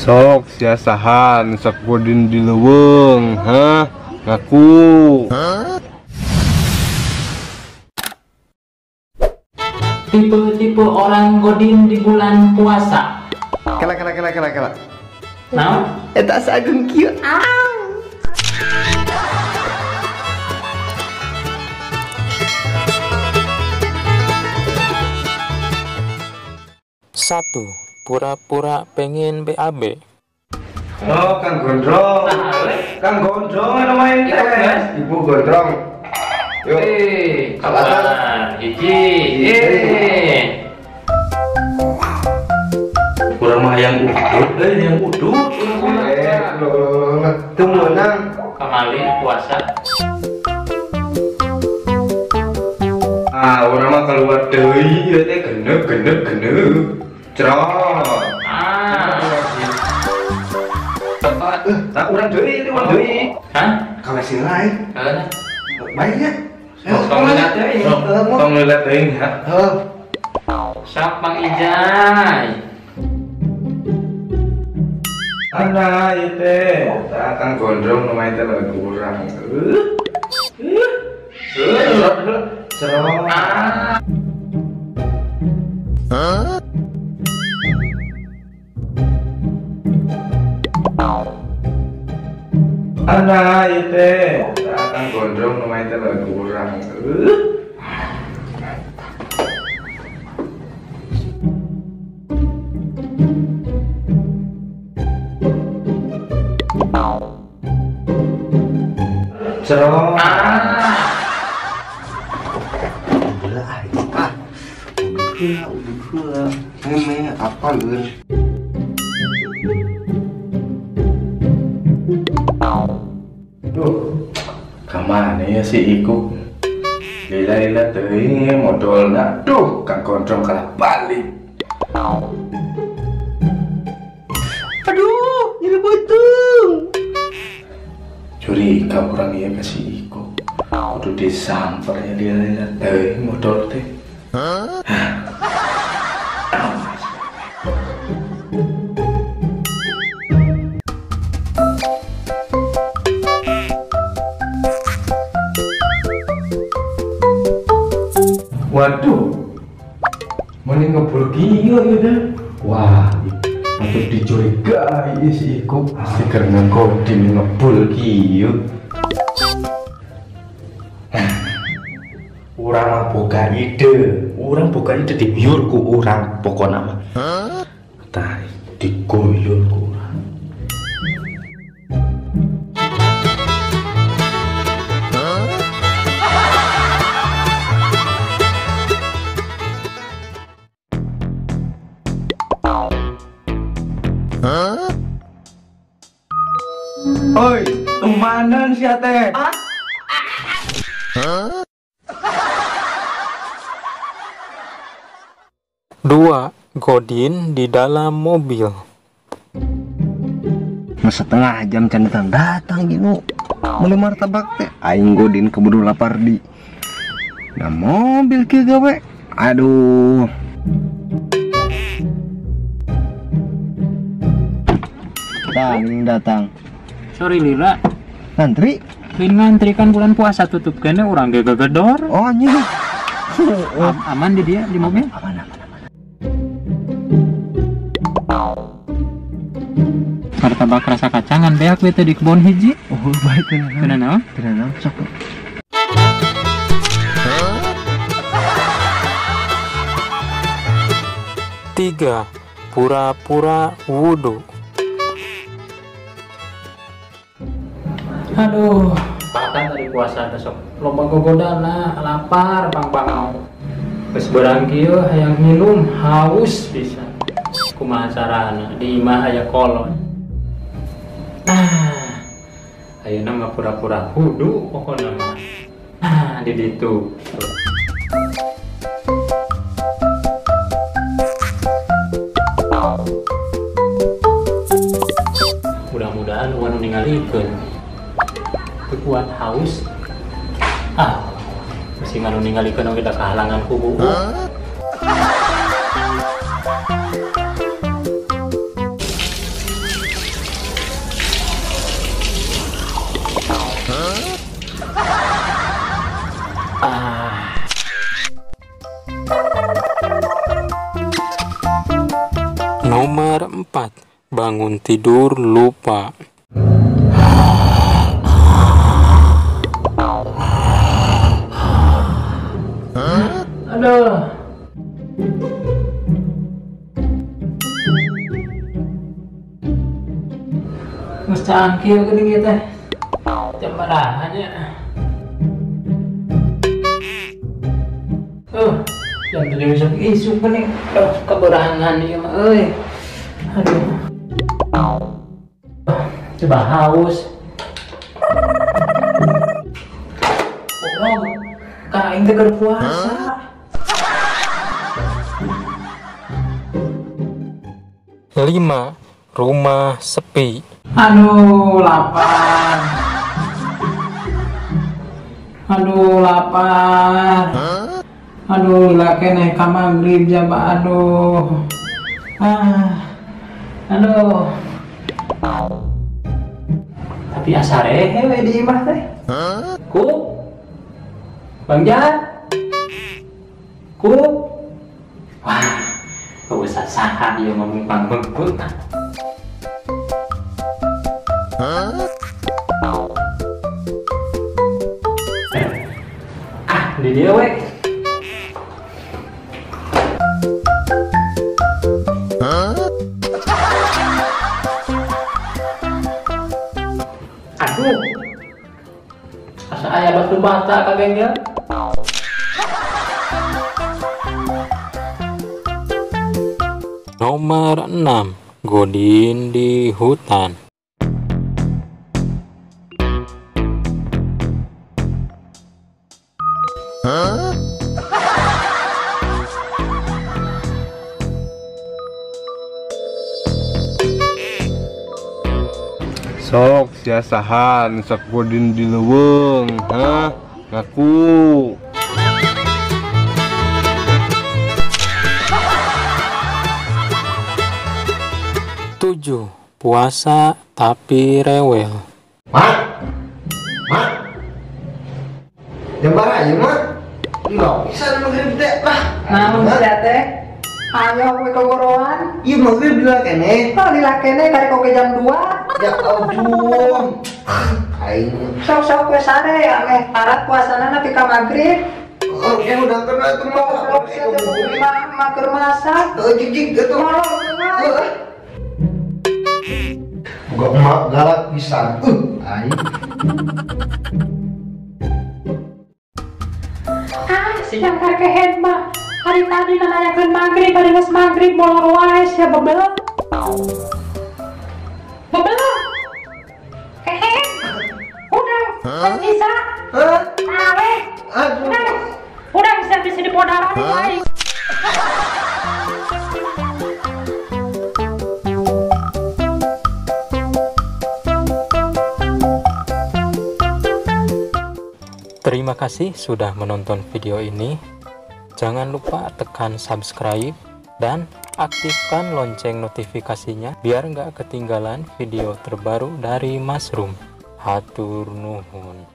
Sok sia saha nu sok godin di leuweung, hah? Ngaku. Tipe-tipe orang godin di bulan puasa. Kela kela kela kela kela. Naon? Eta sagung kieu. Satu, pura-pura pengen BAB. Oh, Kang Gondrong. Kang Gondrong anu main teh. Ibu Gondrong. Yuk. Kawan, hiji. Kurang mah hayang udut, hayang udut. Loh, teu meunang. Kamali puasa. Ah, urang mah keluar deui ieu teh genep genep genep. Cerot. Ah. Tah urang deui, urang deui. Hah? Ka WC lain. Heeh. Baik ya. Tong leulat teuing. Tong leulat teuing ya. Heuh. Sok Mang Ijai. Ana ieu teh. Tah Kang Gondrong nu main teh leuwih kurang. Cerot. Ah. Ana ieu teh. Tah Kang Gondrong nu main teh leuwih kurang. Cerot. Ah. Udah, meme apa lu? Duh, kamana ya si Iku? Lila-lila teuing modolna. Duh, Kang Gondrong kalah balik. Aduh, nyeri beuteung. Curiga urang ieu ka si Iku. Kudu disamper ya lila-lila teuing modol teh. Waduh, mending ngebul kieu ieu teh. Wah, patut dicurigai si Iku. Pasti karena godin ngebul kieu. Urang mah boga ide, urang boga ide dibiur ku urang pokona mah. Tah digoyol ku urang. Oi, temanan sia teh. Dua, godin di dalam mobil. Setengah jam can datang datang ginu. Meuli martabak teh aing godin keburu lapar di. Nah mobil kieu gawe. Aduh. Datang datang. Sorry lila. Ngantri? Lain ngantri kan bulan puasa tutup kene urang ge gegedor. Oh anjing. Aman di dia di mobil? Aman aman aman. Martabak rasa kacangan beak bete di kebon hiji. Oh baik tenan. Tenan naon? Tenan naon sok. Tiga, pura-pura wudu. Aduh, bahkan tadi puasa besok loba gogodana, lapar bang-bangau. Geus beurang kieu hayang minum haus pisan. Kumaha carana di imah aya kolon. Ah, ayeuna mah pura-pura wudu pokona mah. Ah, di ditu. Mudah-mudahan uang ningalikeun. Kuat haus. Ah, mesti nganu ningalikeun oge da kahalangan ku buuk. Nomor 4, bangun tidur lupa. Aduh. Geus cangkir geuning ieu teh. Jam baraha nya. Jam 7 isuk isuk geuning. Aduh, keberangan ieu mah euy. Aduh. Coba haus. Oh, ka aing teh keur puasa. 5, rumah sepi. Aduh, lapar. Aduh, lapar. Aduh, laki naik ka maghrib jaba aduh. Aduh. Tapi asa rehe we di imah teh. Ku. Bang Jan. Ku. Wah, usah saha ieu ngomong pangbeungkeut. Ah, di dia we. Aduh. Asa aya batu bata ka gengnya. Nomor 6, godin di hutan. Sok siasahan sok godin di leuweung, hah? Ngaku. 7, puasa tapi rewel. Mak, mak, jam baraha ieu mak? Enggak bisa maghrib teh lah. Naon sia teh? Ayo we kogoroan. Ieu maghrib lila keneh. Oh, lila keneh karek oge jam 2. Ya ampun. Aing. Sok-sok we sare ameh parat puasana nepi ka maghrib. Oh, ya udah kena tuh mah. Goblok sia teh mah keur masak. Heuh jig-jig atuh. Boga emak galak pisan. Aing. Ah, siang kakehed mah. Hari tadi nanyakeun maghrib, hari geus maghrib molor wae sia bebel. Bebel. Kehed. Udah, geus bisa. Hah? Awe. Aduh. Udah bisa bisa dipodaran wae. Terima kasih sudah menonton video ini. Jangan lupa tekan subscribe dan aktifkan lonceng notifikasinya biar nggak ketinggalan video terbaru dari Mushroom. Hatur nuhun.